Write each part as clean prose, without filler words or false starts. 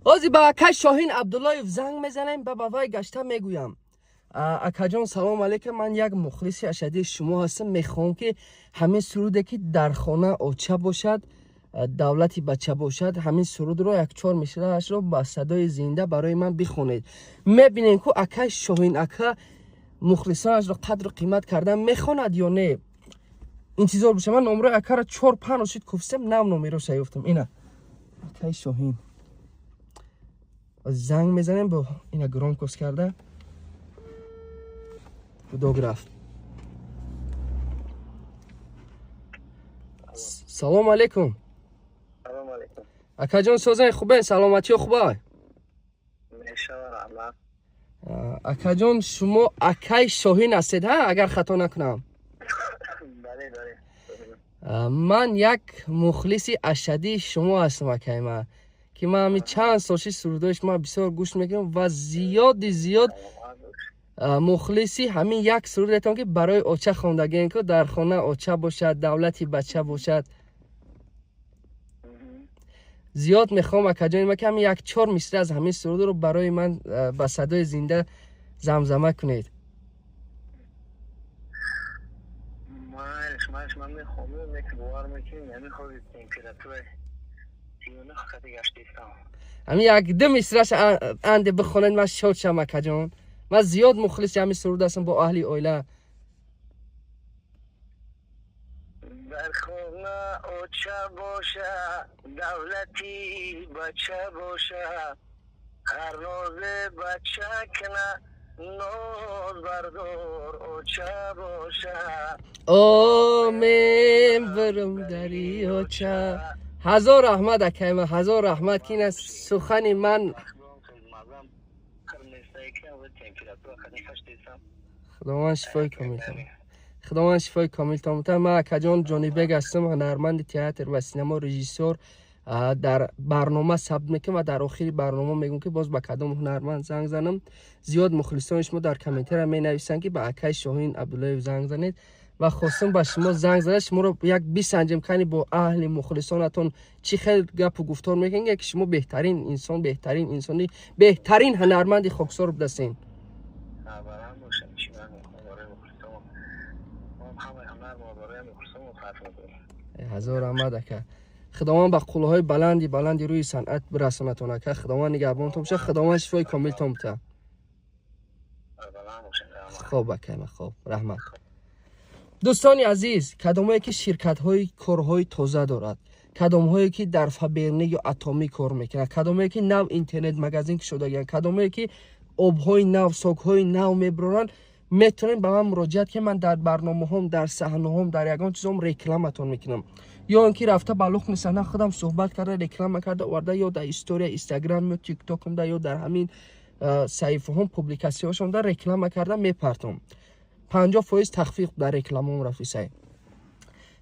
Ҳозир ба акай Шоҳин Абдуллоев занг мезанем ба вай гашта мегӯям: «Акаҷон, салом алейкум, ман як мухлиси ашадии шумо ҳастам. Мехоҳам, ки ҳамин суруде, ки дар хона оча бошад, давлати бача бошад, ҳамин сурудро як чор мисраашро ба садои зинда барои ман бихонед». Мебинем, ку акай Шоҳин ака мухлисонашро қадру қимат кардан мехонад ё не. Интизор боша. Ман номрои акаро чор панҷ рӯз шид куфтам, нав номероша ёфтам. Ина акай Шоҳин, занг мезанем бо ина громкость карда. Гудок рафт. Салому алейкум, акаҷон, созани хубен, саломатиё хуба? Акаҷон, шумо акай Шоҳин ҳастед, ҳа, агар хато накунам? Ман як мухлиси ашадии шумо ҳастам, акай ман, ки ман ҳамин чанд сол ши сурудҳои шумо бисёр гӯш мекунам ва зиёди зиёд мухлиси ҳамин як сурудетон, ки барои оча хондагиен, ку дар хона оча бошад, давлати бача бошад. Зиёд мехоҳам, акаҷони ман, ки ҳамин як чор мисра аз ҳамин сурудро барои ман ба садои зинда замзама кунед. Ҳамин як ду мисраш анде бихонед, ман шод шавам. Акаҷон, ман зиёд мухлиси ҳамин суруд ҳастам бо аҳли оила. Дар хона оча боша, давлати бача боша, ҳар нозе бача кина, ноз бардор оча боша. Омин бирм дари оча. Ҳазор раҳмат, акайма, ҳазор раҳмат, ки ина сухани ман. Худованд шифои комилтон, худованд шифои комилтон бутад. Ман, акаҷон, Ҷонибек ҳастам, ҳунарманди театр ва синемо, режиссёр. Дар барнома сабт мекунам ва дар охири барнома мегӯям, ки боз ба кадом ҳунарманд занг занам. Зиёд мухлисони шумо дар комментария менависанд, ки ба акаи Шоҳин Абдуллоев занг занед, ва хостам ба шумо занг зада, шуморо як бисанҷем, кани бо аҳли мухлисонатон чӣ хел гапу гуфтор мекунед, ки шумо беҳтарин инсон, беҳтарин инсони, беҳтарин ҳунарманди хоксор будастен. Ҳазор раҳмат, ака. Худованд ба қуллаҳои баланди баланди рӯи санъат бирасонатон, ака. Худованд нигаҳбонтон боша, худованд шифои комилтон бита. Хоб, акайма, хоб, раҳмат. Дӯстони азиз, кадомое ки ширкатҳои корҳои тоза дорад, кадомҳое ки дар Фаберлик ё Атомӣ кор мекунад, кадомое ки нав интернет магазин кушодагианд, кадомое ки обҳои нав, сокҳои нав мебароранд, метавонед ба ман муроҷиат, ки ман дар барномаҳом, дар саҳнаҳом, дар ягон чизом рекламатон мекунам, ё ин ки рафта ба лухми саҳна худам суҳбат карда, реклама карда оварда, ё дар история Инстаграм ё Тиктокумда, ё дар ҳамин саҳифаҳом, публикатсияҳошонда реклама карда мепартом. 50% тахфиф дар рекламаом рафтисай.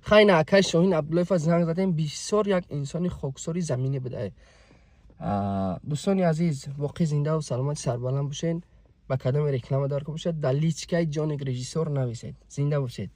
Хайна, акай Шоҳин Абдуллоева занг задем, бисёр як инсони хоксори заминӣ будае. Дӯстони азиз, боқӣ зиндаву саломати сарбаланд бошед. Ба кадоме реклама дар кор бошад, дар личкаи Ҷоник режиссёр нависед. Зинда бошед.